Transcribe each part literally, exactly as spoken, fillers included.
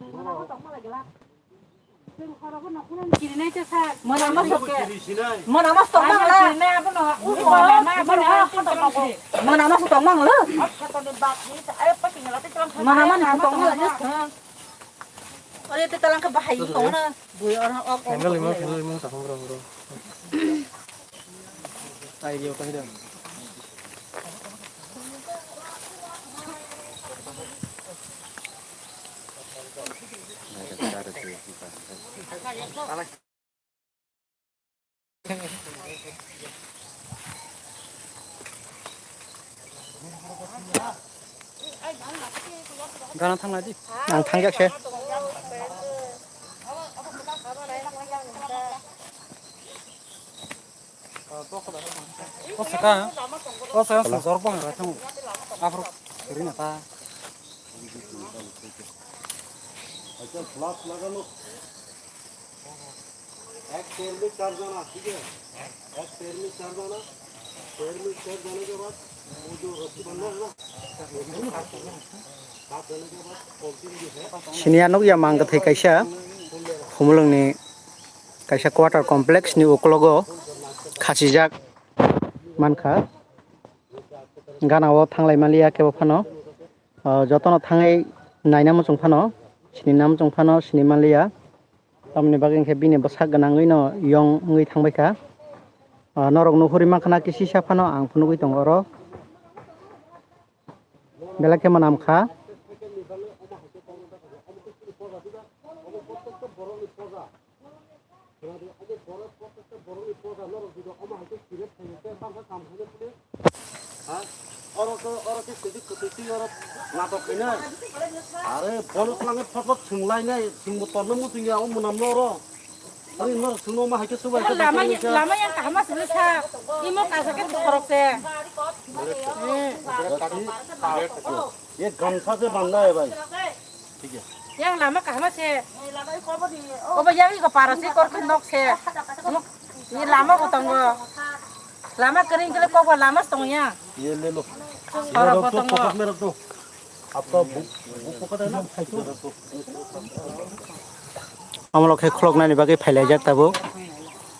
Mona mas tongma ngala. Mona mas tongma ngala. Mona mas tongma ngala. Ore te talang ka bahai tongna. Bui ora ok ok. Handle imo, handle imo, tapang bro, bro. Ai, dia utang dia. Gana thanglai di. Ang thangjak se. O saka, o saka song jorok bang ra thang. Aphuru ri na ta. अच्छा, फ्लास्क लगा लो। एक पैर में चार जाना, ठीक है? एक पैर में चार जाना। पैर में चार जाने के बाद वो जो रस्सी बंधा है ना, सात जाने के बाद पॉलिथीन जो है, Sini anuk ya mang kathai kaisa, Khumulwng ni kaisa quarter complex ni ukulogo khachijak mankha. Gana o thanglai maliya kebo phano. O, jotono thangwi naina muchung phano, sinina muchung phano, sini manliya. Tamoni bagwi hinkhe bini bwsak gwnangwino yong wngwi thangbaikha. O, norok nuhuri mankha na kisisa phano ang phunugwi tongo oro. Belai khe mwnam kha. Oro to, oro to sidi kwtwi twi oro natok khaina. Are, bono twlangwi phot phot swnglainai, swngbo torno muchungya o mwnamno oro. Ani norok swngno ma hai khe subai khe lama, lama yang kaham aswk sa. Imo kasa khe khorok se. Ye gamsa se banda hai bhai. Yang lama kaham se. Obo yang iko para se kor khe nok se. Nok ni lama bo tongo. Lama kering kele kok bo lama tong ya. Ye le lo. Sorok bo tongo. Pokok merok do. Apka bu, bu pokok da na? Amolo khe khuloknani bagwi phailaijak tabuk.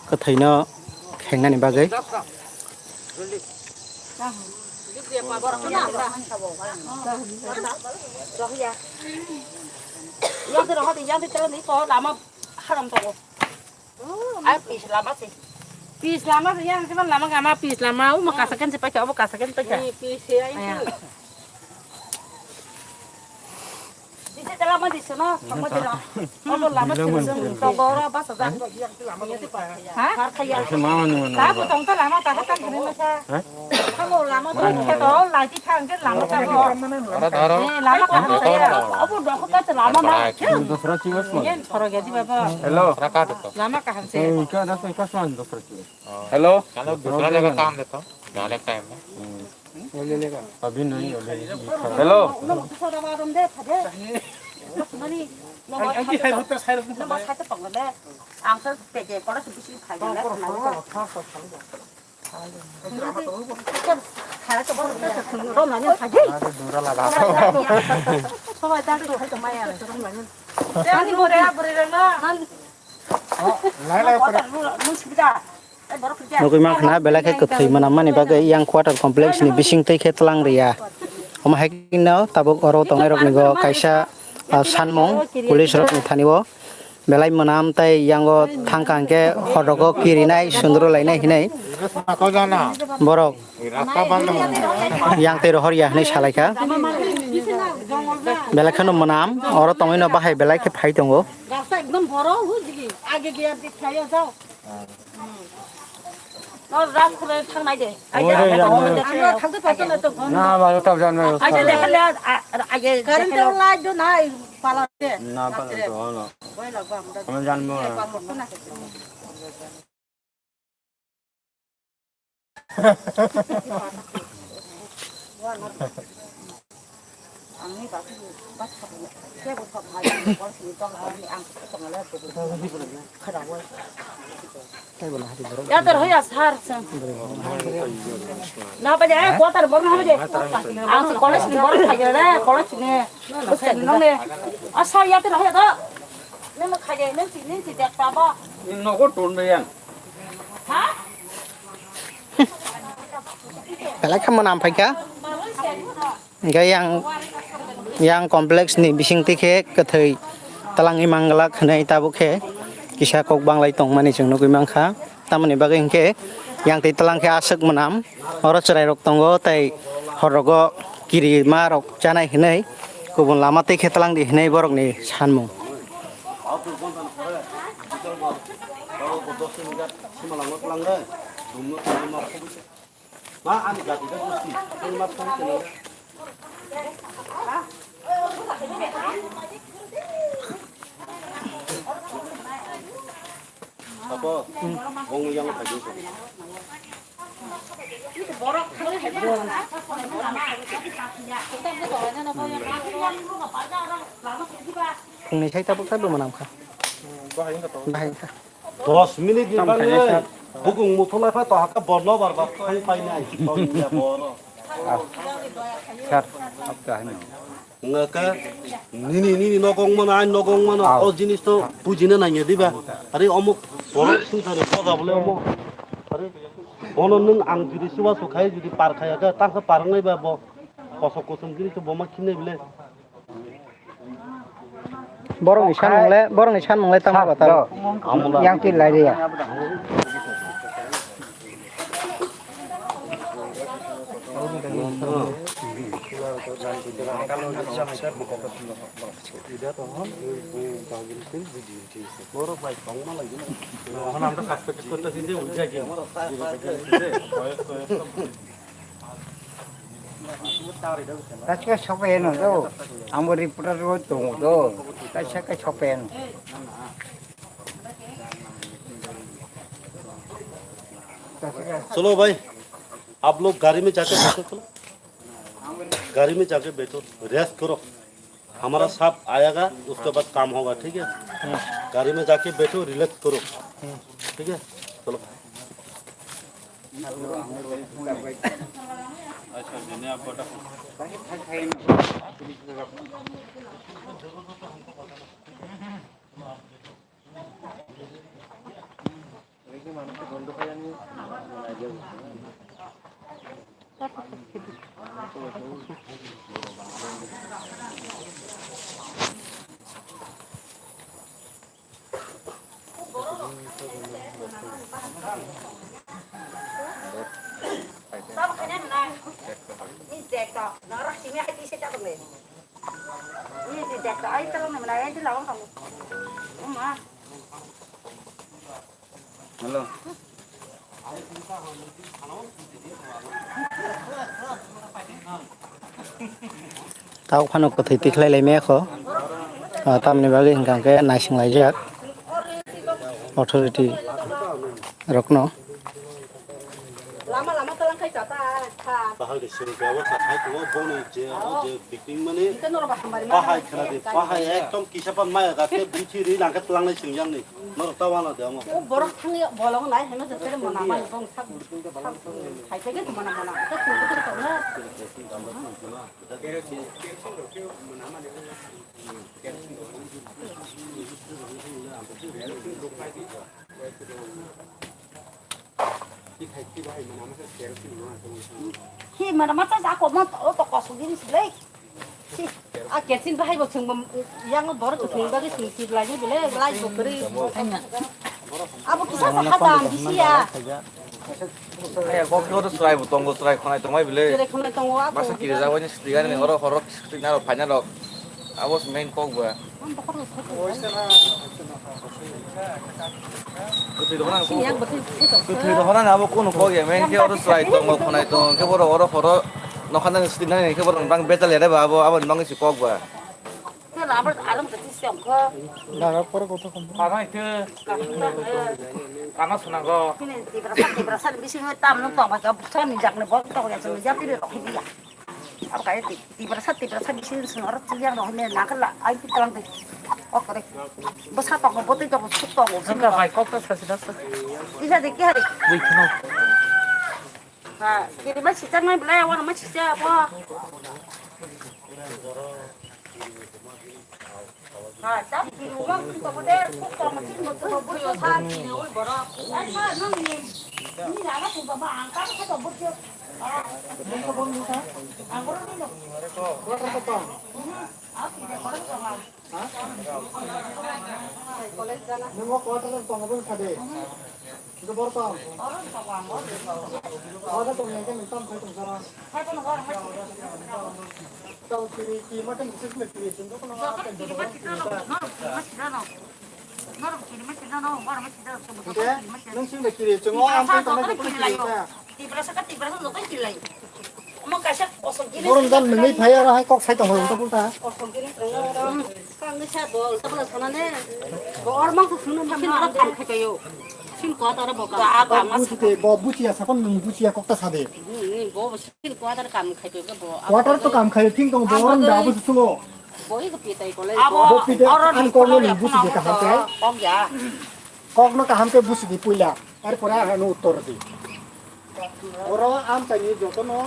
Kwthwino khengnani bagwi. Yang tero hati yang tero ni ko lama haram to. Ai pis lama se. Pis lama se yang se lama kama pis lama. Uma kasa kan se pakai, obo kasa kan pakai. Pis se ai. Dise tela ma dise no, tongmo dilo. Obo lama sini sini. Tongoro basa da. Ha? Har khaya. Ese mama ni mana. Ta bu tong ta lama ta hatan kene masa. Ha? Tamo lama ta ke to lai ti thang ke lama ta bo. Ora dhoro. Eh, lama kaham se. Obo dok ka se lama na. Dosra chibas ma. Yen choro ge di baba. Hello. Raka to. Lama kaham se. Eh, ka das ka san dosra chibas. Hello. Hello, dusra jaga kaam dekho. Gale time mein. अभी नहीं, अभी नहीं। Hello। Nugui mankha na belai khe kwthwi mwnammani bagwi yang quarter complex ni bising twi khe tlang rwya. Omo hai khe no tabuk oro tongnai rok ni bo kaisa, ah, sanmung police rok ni thani o belai mwnam tei yango thangkha hwnkhe hodogo kirinai sundru lainai hinui borok yang tei rohor ya hinui salaikha. Belai kheno mwnam oro tongwi no bahai belai khe phai tongo. Ore, ya, na, ba, ta jan na. Current light do nai, pala de. Na, pala to, no. Kami jan mo. Ang ni bati bati kebo sok hai, ang kol sini tong hai, ang kol sini tong hai, kebo sok hai. Yater hoya sar seng. Na ba de, quarter bor na ba de. Ang si college ni bor khai de, college ni. Bus ni nong ne. Asa yater hoya da. Nang khai de, nang si, nang si de pa ba. Nogo ton de yang. Ha? Belai khe mwnam phaikha. Hwnkhe yang, yang complex ni bisingtwi khe kwthwi twlangwi manglak hwnwi tabuk khe kisa kok banglai tongmani chwng nugwi mankha. Tamoni bagwi hwnkhe yang twi twlang khe aswk mwnam. Oro chwrairok tongo tei horrogo kirima rok chanai hwnwi kubun lama twi khe twlangdi hwnwi borokni sanmung. Apo, bong yang tadi. Phungni sai tabuk tabuk mwnam kha. Bahai wngkha. Dos minute ni bagwi bukung muthulai phai to hakhe borno bar bar phai painai. Sir, apta hino. Wngkha nini, nini nogo wngmano, ani nogo wngmano, o jinis to bujina nangya diba? Ari omo borok sungsani poja bole omo. Ari bono nwng ang jodi chubachu khai, jodi par khaya khe, tangsa par wngnai ba bo kosok kosom jinis to bo ma khinai bole. Borokni sanmung le, borokni sanmung le tamo bata. Yang twi lai ya. Taske sope no do. Ambo reporter ro tongo do. Taske sope no. चलो भाई, आप लोग गाड़ी में जाके बैठो, चलो। गाड़ी में जाके बैठो, रेस्ट करो। हमारा साहब आएगा, उसके बाद काम होगा, ठीक है? गाड़ी में जाके बैठो, रिलैक्स करो, ठीक है? चलो। Hello. Tao phano kwthwi tikhlai lai maya kho. Ah, tamni bagwi hwnkha hwnkhe naising laijak authority rokno. Lama lama talang khai chata kha. Bahai de suru gabo sa khai ko boni je o je bikting mani. Bahai khana de, bahai ekdom kisa pan maya ga te bithi ri nang ka talang nai sing yang ni. Norok ta wana de amo. O borok thangwi bolong lai heno je tere mona mani bong sak sak khai te ke mona mona. Ka tu tu tu na. Hi mana masa jako mo to to kosu gini sih. Hi, a kerosene bahai bo chwng bo yang bor to thung bagi sing sing lai ni bele lai bo kri. Abo kisa sa hata am bisi ya. Ay, kok kok to serai bo tongo serai khonai tongmai bele. Kiri khonai tongo abo. Masa kiri jawai ni stigani oro horok stigani aro final rok. Abo se main kok ba. Kwthwi rohorna, kwthwi rohorna abo kunu kok ya, main khe oro chwrai tongo, khwnai tongo, khe borok oro horo nokha nang sitini nang khe borok bang betal ya ba abo, aboni bagwi se kok ba. Kano swnango. Bisingo tam nung tong ba, sani jakni bol tong ya, sani japri rok hiya. Abo kaya ti, tibrasa, tibrasa bisi sung oro tiya no hine nangkala ai ti tlang ti. Okore. Bwsa tongo, bwtwi tongo, suk tongo. Nangkha bai kok ta sasi dasa. Kisa de, kisa de. Bui kheno. Ha, kiri ma sijak nai belai, wana ma sijak bo. Nung o quarter o tongo bwsa de. Nung bor tong. Order tong yang kan tam sai tong sara. Tau kiri ki ma kan sik me kiri sung ko na. Nung sing de kiri sung o am kan tong na ko kiri sa. Tiprasa ka tiprasa lo kan kiri lai. Omo kaisa kosok gini. Borom dan nungwi phai aro hai kok sai tong hol ta pulta. Kosok gini. Kang ni sa bo ta pula sana ne. Bo or mang ko sunu ma sinu kam khai kayo. Sin ko ta ro bo ka. Bo buchi te, bo buchi ya sakon nung buchi ya kok ta sade. Ni bo sin ko ta kam khai kayo bo. Quarter to kam khai thing tong bo orom da bu sulo. Bo i ko pi tai ko le. Bo pi te an ko nung buchi de ka hante. Kok ya. Kok no kaham ke busi di puila, ar pore ano uttor di. Oro amchaini jotono,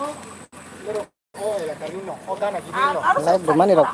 o elakani no, o gana gini no. Live dumani rok